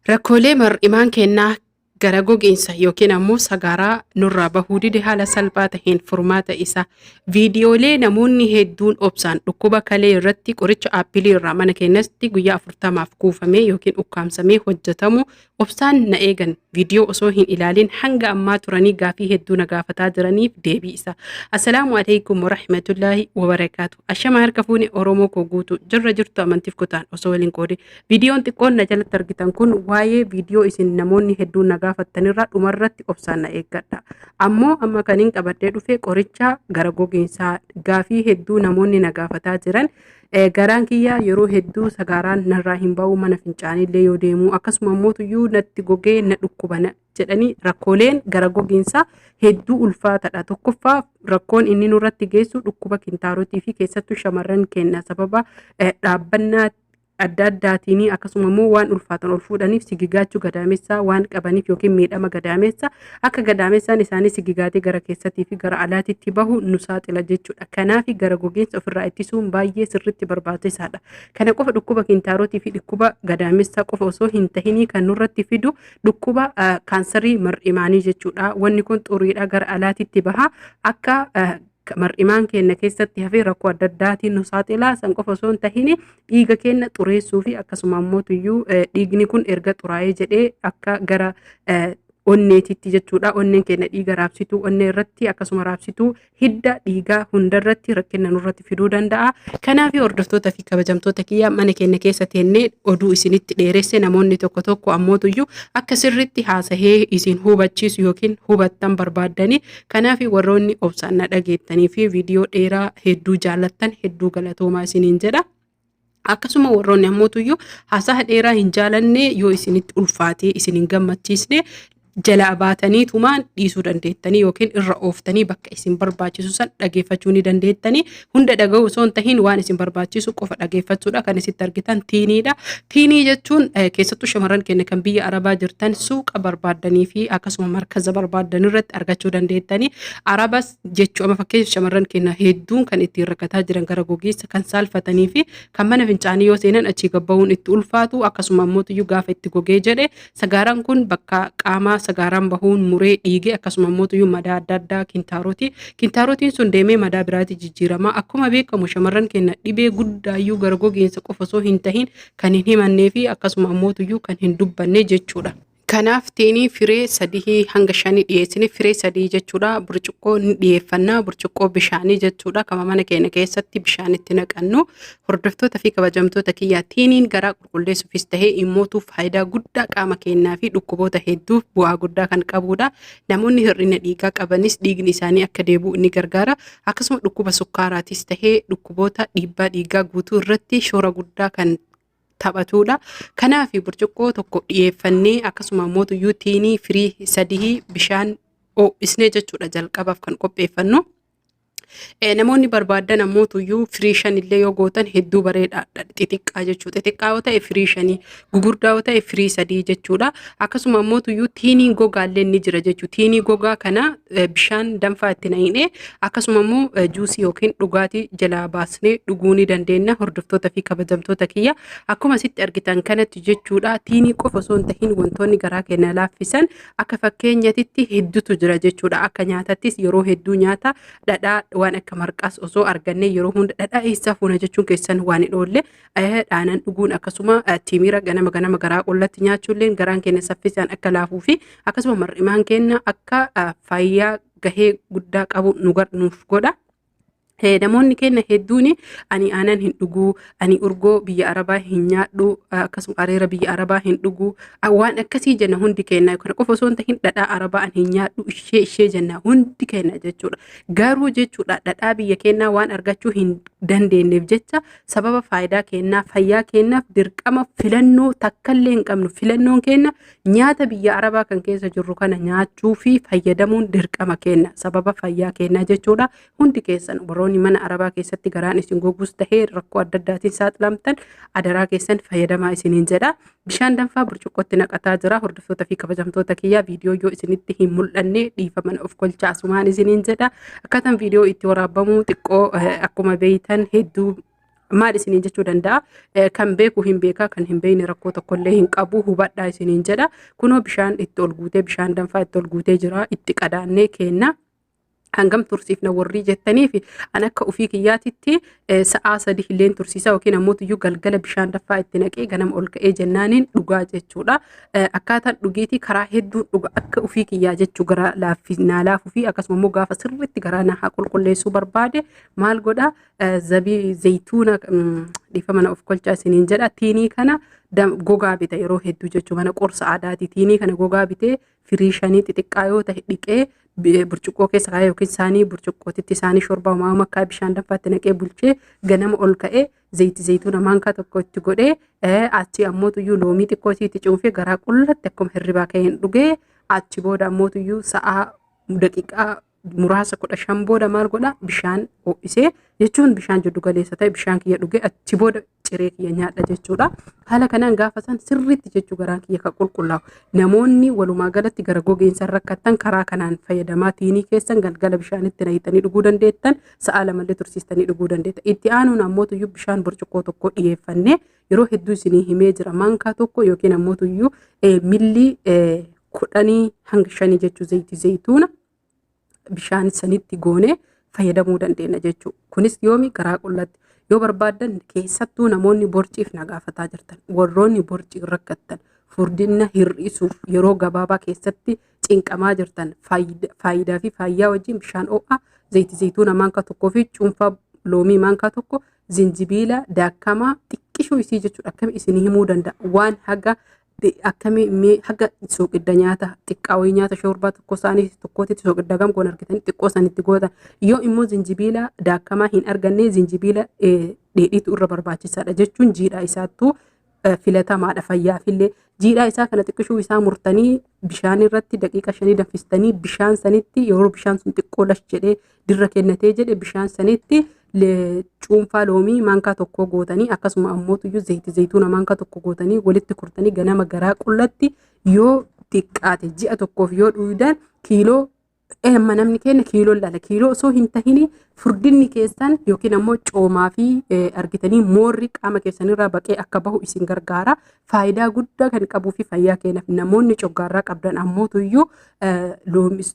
Rakkoolee mar'imaan kennaa gara gogiinsa yookiin ammoo sagaaraa nurraa bahuu dide haala salphaa taheen furmaata isaa viidiyoolee namoonni hedduun obsaan dhukkuba kalee irratti qoricha aappilii irraa mana keenyatti guyyaa 40f kuufamee yookiin ukkaamsamee hojjetamu obsaan na eegan viidiyoo osoo hin ilaalin hanga ammaa turanii gaafii hedduu na gaafataa jiraniif deebii isaa. Assalaamu alaikum warahmatullaahi wabarakaatu. Ashama harka fuune Oromoo koo guutuu jirra jirtu amantiif kutaan osoo waliin qoode. Viidiyoon xiqqoon na jalatti argitan kun waa'ee viidiyoo isin namoonni hedduun na gaafattanirraa dhumarratti obsaan na eeggadha. Ammoo amma kan hin qabadhee dhufe qoricha gara gogiinsaa gaafii hedduu namoonni na gaafataa jiran. Garaan kiyya yeroo hedduu sagaaraan narraa hin ba'u, mana fincaaniillee yoo deemu akkasuma immoo tuyyuu natti gogee na dhukkuba jedhanii rakkooleen gara gogiinsaa hedduu ulfaatadha. Tokkoffaa, rakkoon inni nurratti geessu dhukkuba kintaarotii fi keessattuu shamarran keenya sababa dhaabbannaa adda addaatiin akkasuma immoo waan ulfaatan ol fuudhaniif sigigaachuu gadaamessaa waan qabaniif yookiin miidhama gadaamessa akka gadaamessaan isaanii sigigaatee gara keessattii fi gara alaatitti bahu nu saaxila jechuudha. Kanaaf gara gogiinsa ofirraa ittisuun baay'ee sirriitti barbaachisaadha. Kana qofa dhukkuba kintaarotii fi dhukkuba gadaamessaa qofa osoo hin tahinii kan nurratti fidu dhukkuba kaansarii mar'imaanii jechuudha. Wanni kun xuriidha gara alaatitti baha, akka mar'imaan keenya keessatti hafee rakkoo adda addaatiin nu saaxila. San qofa osoo hin tahini dhiiga keenya xureessuu fi akkasuma ammoo tuyyuu dhiigni kun erga xuraa'ee jedhee akka gara onneetitti jechuudha. Onneen keenya dhiiga raabsituu onnee irratti akkasuma raabsituu hidda dhiigaa hundarratti rakkina nurratti fiduu danda'a. Kanaaf hordoftoota fi kabajamtoota kiyya, mana keenya keessa teennee oduu isinitti dheeresse, namoonni tokko tokko ammootuyyuu akka sirritti haasahee isin hubachiisu yookiin hubattan barbaaddanii. Kanaaf warroonni obsaan na dhageettanii fi viidiyoo dheeraa hedduu jaallattan hedduu galatoomaa isiniin jedha. Akkasuma warroonni ammootuyyuu haasaha dheeraa hin jaalanne, yoo isinitti ulfaatee isin hin gammachiisne, jalaa baatanii tumaan dhiisuu dandeettanii yookiin irra ooftanii bakka isin barbaachisu san dhageeffachuu ni dandeettanii. Hunda dhaga'uu osoo hin tahin waan isin barbaachisu qofa dhageeffachuudha. Kan isitti argitan tiiniidha. Tiinii jechuun keessattuu shamarran keenya kan biyya Arabaa jirtan suuqa barbaaddanii fi akkasuma markaza barbaaddan irratti argachuu dandeettanii. Arabas jechuu amma fakkeenya shamarran keenya hedduun kan ittiin rakkataa jiran gara gogiinsa kan saalfatanii fi kan mana fincaanii yoo seenan achii gabbahuun itti ulfaatu, akkasuma ammoo gaafa itti gogee jedhe sagaaraan kun bakka qaamaa sagaaraan bahuun muree dhiige, akkasuma ammoo madaa adda addaa kintaarotii kintaarotiin sun deemee madaa biraatti jijjiirama. Akkuma beekamu shamarran keenya dhibee guddaayyuu gara gogiinsa qofa osoo hin tahin kan hin himannee fi akkasuma ammoo kan hin dubbanne jechuudha. Kanaaf teenii firee 3 hanga 5 dhiyeessine, firee 3 jechuudha. Burcuqqoo ni dhiyeeffannaa, burcuqqoo bishaanii jechuudha. Kama mana keenya keessatti bishaan itti naqannu. Hordoftoota fi kabajamtoota kiyyaa, teeniin garaa qulqulleessuufis tahee immootu faayidaa guddaa qaama keenyaa fi dhukkuboota hedduuf bu'aa guddaa kan qabudha. Namoonni hir'ina dhiigaa qabanis dhiigni isaanii akka deebi'u ni gargaara. Akkasuma dhukkuba sukkaaraatis tahee dhukkuboota dhiibbaa dhiigaa guutuu irratti shoora guddaa kan taphatudha. Kanaaf burcuqqoo tokko dhiyeeffannee akkasuma immoo tuyyuu tiinii firii 3 bishaan ho'isnee jechuudha jalqabaaf kan qopheeffannu. Namoonni barbaadan ammoo tuyyuu firii 5 illee yoo gootan hedduu bareedaadha. Xixiqqaa jechuudha. Xixiqqaa yoo ta'e firii 5, gugurdaa yoo ta'e firii 3 jechuudha. Akkasuma ammoo tuyyuu tiinii gogaallee ni jira jechuudha. Tiinii gogaa kana bishaan danfaa itti naqnee akkasuma immoo juusii yookiin dhugaatii jalaa baasnee dhuguu ni dandeenya. Hordoftoota fi kabajamtoota kiyya, akkuma asitti argitan kanatti jechuudha. Tiinii qofa osoo hin tahin wantoonni garaa keenya laaffisan akka fakkeenyatitti hedduutu jira jechuudha. Akka nyaatattis yeroo hedduu nyaata dhadhaa waan akka marqaas osoo arganne, yeroo hunda dhadhaa eessaa fuuna jechuun keessan waan hin oolle. Dhaanan dhuguun, akkasuma timira ganama ganama garaa qullatti nyaachuulleen garaan keenya saffisaan akka laafuu fi akkasuma mar'imaan keenya akka fayyaa gahee guddaa qabu nuuf godha. Namoonni keenya hedduun ani aanan hin dhuguu, ani urgoo biyya Arabaa hin nyaadhu, akkasuma areera biyya Arabaa hin dhuguu, waan akkasii jenna hundi keenya. Kana qofa osoo hin tahin dhadhaa Arabaa ani hin nyaadhu ishee ishee jenna hundi keenya jechuudha. Garuu jechuudha, dhadhaa biyya keenyaa waan argachuu hin dandeenyeef jecha sababa faayidaa keenyaa, fayyaa keenyaaf dirqama filannoo takkallee hin qabnu. Filannoon keenya nyaata biyya Arabaa kan keessa jirru kana nyaachuu fi fayyadamuun dirqama keenya sababa fayyaa keenyaa jechuudha. Hundi keessan warroonni mana Arabaa keessatti garaan isin gogus tahee rakkoo adda addaatiin saaxilamtan, adaraa keessan fayyadamaa isiniin jedha. Bishaan danfaa burcuqqootti naqataa jira. Hordoftoota fi kabajamtoota kiyyaa, viidiyoo yoo isinitti hin mul'anne dhiifama of kolcha asumaan isiniin jedha. Akkaataan viidiyoo itti waraabamuu xiqqoo akkuma beeytan hedduu Maal isiniin jechuu danda'a? Kan beeku hin beekaa, kan hin beekne rakkoo tokkollee hin qabu, hubadhaa isiniin jedha. Kunoo bishaan itti ol guutee, bishaan danfaa itti ol guutee jira, itti qadaannee kenna. Hangam tursiifna warrii jettaniif, an akka ofii kiyyaatitti sa'aa 3 illeen tursiisa, yookiin ammoo iyyuu galgala bishaan danfaa itti naqee ganama ol ka'ee jennaaniin dhugaa jechuudha. Akkaataan dhugiitii karaa hedduun dhuga. Akka ofii kiyyaa jechuu gara laaffinaa laafuu fi akkasuma immoo gaafa sirriitti garaa na qulqulleessuu barbaade maal godha? Zabii zayituuna, dhiifa, mana of kolchaa isiniin jedha, tiinii kana gogaa bita yeroo hedduu jechuu, mana qorsa aadaati. Tiinii kana gogaa bitee firii shanii xixiqqaa yoo ta'e dhiqee burcuqqoo keessa kaa'ee yookiin saanii burcuqqootitti saanii shorbaa uumamaa makkaa bishaan danfaatti naqee bulchee, ganama ol ka'ee zayti zayituuna maankaa tokko itti godhee, achi ammoo tuyyuu loomii xiqqoo itti cuunfee garaa qullatti akkuma hirribaa ka'een dhugee, achi booda ammoo tuyyuu sa'aa daqiiqaa muraasa 15 booda maal godha? Bishaan ho'isee jechuun bishaan jiddu galeessa ta'e bishaan kiyya dhugee achi booda ciree kiyya nyaadha jechuudha. Haala kanaan gaafa san sirriitti jechuu garaan kiyya kan qulqullaa'u. Namoonni walumaa galatti gara gogiinsa rakkattan karaa kanaan fayyadamaa. Tiinii keessan galgala bishaanitti naqxanii dhuguu dandeettan, sa'a lamallee tursiistanii dhuguu dandeettan. Itti aanuun ammoo tuyyuu bishaan burcuqqoo tokko dhiyeeffannee, yeroo hedduu isinii himee jira, maankaa tokko yookiin ammoo tuyyuu millii 10 hanga 5 jechuu zayitii zayituuna bishaan sanitti goonee fayyadamuu dandeenya jechuudha. Kunis yoomi? Garaa qullatti. Yoo barbaaddan, keessattuu namoonni borciif na gaafataa jirtan, warroonni borcii rakkattan, furdina hir'isuuf yeroo gabaabaa keessatti cinqamaa jirtan, faayidaa fi faayyaa wajjin bishaan ho'aa, zayitii zayituuna maankaa tokkoo fi cuunfaa loomii maankaa tokko, zinjibiila daakamaa xiqqishuu isii jechuudha. Akkami isinii himuu danda'a? Waan haga akkamii haga soqidda nyaata xiqqaa wayii, nyaata shoorbaa tokko isaanii tokkootitti soqidda gam goon argitanii xiqqoo sanitti goota. Yoo immoo zinjibiila daakamaa hin arganne, zinjibiila dheedhiitu irra barbaachisaadha jechuun jiidhaa isaattuu filatamaadha fayyaafillee. Jiidhaa isaa kana xiqqishuu isaa murtanii bishaan irratti daqiiqa 5 danfistanii, bishaan sanitti yeroo bishaan sun xiqqoo lash jedhee dirra kennatee jedhe, bishaan sanitti cuunfaa loomii maankaa tokko gootanii, akkasuma ammoo tuyyuu zayitii zayituuna maankaa tokko gootanii walitti kurtanii ganama garaa qullatti yoo xiqqaate ji'a tokkoof yoo dhugdan, kiiloo amma namni keenya kiiloo lala, kiiloo osoo hin tahini furdinni keessan yookiin ammoo coomaa fi argitanii moorri qaama keessanirraa baqee akka bahu isin gargaara. Faayidaa guddaa kan qabuu fi fayyaa keenyaaf namoonni coggaarraa qabdan ammoo tuyyuu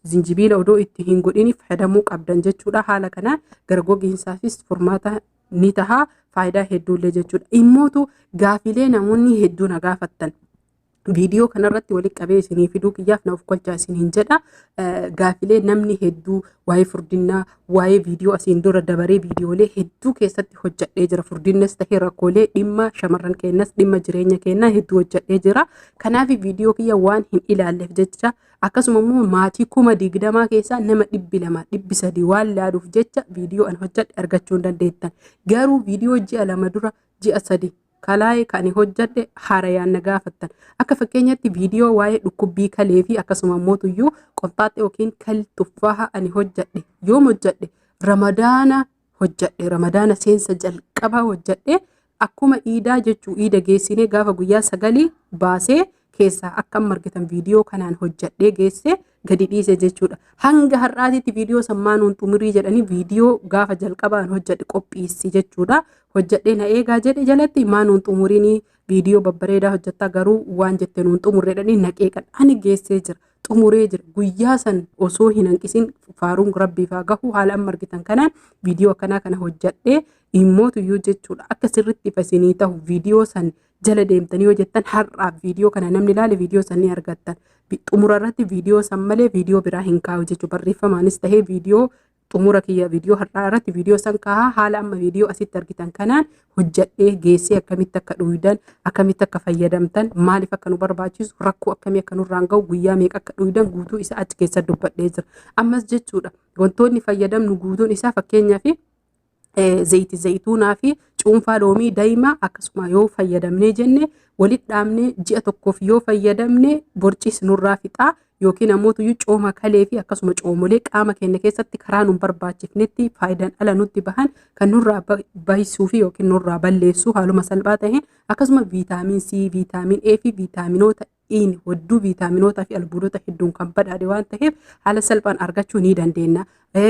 zinjibiila odoo itti hin godhin fayyadamuu qabdan jechuudha. Haala kanaan gara gogiinsaafis furmaata ni taha, faayidaa hedduullee jechuudha. Immootu gaafilee namoonni hedduu na gaafattan, viidiyoo kanarratti walitti qabee isinii fiduu kiyyaaf na of kolchaa isiniin jedha. Gaafilee namni hedduu waa'ee furdinnaa, waa'ee viidiyoo asiin dura dabaree viidiyoolee hedduu keessatti hojjedhee jira. Furdinnas tahee rakkoolee dhimma shamarran keenyas, dhimma jireenya keenyaa hedduu hojjedhee jira. Kanaaf viidiyoo kiyya waan hin ilaalleef jecha, akkasuma immoo maatii 20,000 keessaa nama 200, 300 waan laaluuf jecha viidiyoo an hojjedhe argachuu hin dandeettan. Garuu viidiyoo ji'a 2 dura, ji'a 3 kalaa'ee kan hojjedhe haarayaan na gaafattan. Akka fakkeenyatti viidiyoo waa'ee dhukkubbii kalee fi akkasuma immoo tuyyuu qomxaaxxee yookiin kal tuffaaha ani hojjedhe, yoom hojjedhe? Ramadaana hojjedhe, Ramadaana seensa jalqabaa hojjedhe. Akkuma iidaa jechuu iida geessinee gaafa guyyaa 9 baasee keessaa akka amma argitan viidiyoo kanaan hojjedhee geesse gadi dhiise jechuudha. Hanga har'aatitti viidiyoo sammaanuun xumurii jedhanii viidiyoo gaafa jalqabaan hojjedhe qopheessi jechuudha. Hojjedhee na eegaa jedhe jalatti maanuun xumuriinii viidiyoo babbareedaa hojjettaa garuu waan jette nuun xumurre jedhanii na qeeqan. Ani geessee jira. Xumuree jira. Guyyaa san osoo hin hanqisin, faaruun rabbiif haa gahu, haala amma argitan kanaan viidiyoo akkanaa kana hojjedhee immootuyyuu jechuudha. Akka sirriitti ifa isinii ta'u viidiyoo san jala deemtanii yoo jettan, har'aaf viidiyoo kana namni ilaale viidiyoo san ni argattan. Xumura irratti viidiyoo san malee viidiyoo biraa hin kaa'u jechuudha. Barreeffamaanis tahee viidiyoo xumura kiyya viidiyoo har'aa irratti viidiyoo san kaahaa. Haala amma viidiyoo asitti argitan kanaan hojjadhee geessee akkamitti akka dhuydan, akkamitti akka fayyadamtan, maaliif akka nu barbaachisu, rakkoo akkamii akka nurraan gahu, guyyaa meeqa akka dhuydan guutuu isaa achi keessa dubbadhee jira. Ammas jechuudha wantoonni fayyadamnu guutuun isaa, fakkeenyaaf zayitii zayituunaa fi cuunfaa loomii daa'imaa akkasuma yoo fayyadamnee jenne, walitti dhaabnee ji'a tokkoof yoo fayyadamne borcis nurraa fixaa, yookiin ammoo cooma kalee fi akkasuma coomolee qaama keenya keessatti karaa nun barbaachifnetti faayidaan ala nutti bahan kan nurraa bahisuu fi yookiin nurraa balleessuu haaluma salphaa ta'een, akkasuma viitaamin C, viitaamin A fi viitaaminoota Dhiigni hedduu viitaaminootaa fi albuudota hedduun kan badhaadhe waan ta'eef haala salphaan argachuu ni dandeenya.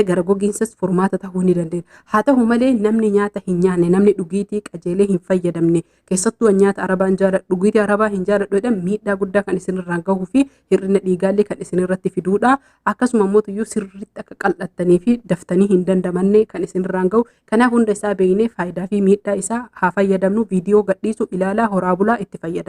Gara gogiinsas furmaata ta'uu ni dandeenya. Haa ta'u malee namni nyaata hin nyaanne, namni dhugiitii qajeelee hin fayyadamne, keessattuu nyaata arabaa hin jaaladhu, dhugiitii arabaa hin jaaladhu jedhan, miidhaa guddaa kan isinirraan gahuu fi hir'ina dhiigaallee kan isinirratti fiduudha. Akkasuma immoo sirriitti akka qal'attanii fi daftanii hin dandamanne kan isinirraan gahu. Kanaaf hunda isaa beeknee faayidaa fi miidhaa isaa haa fayyadamnu. Viidiyoo gadhiisu ilaalaa, horaa bulaa, itti fayyadamu.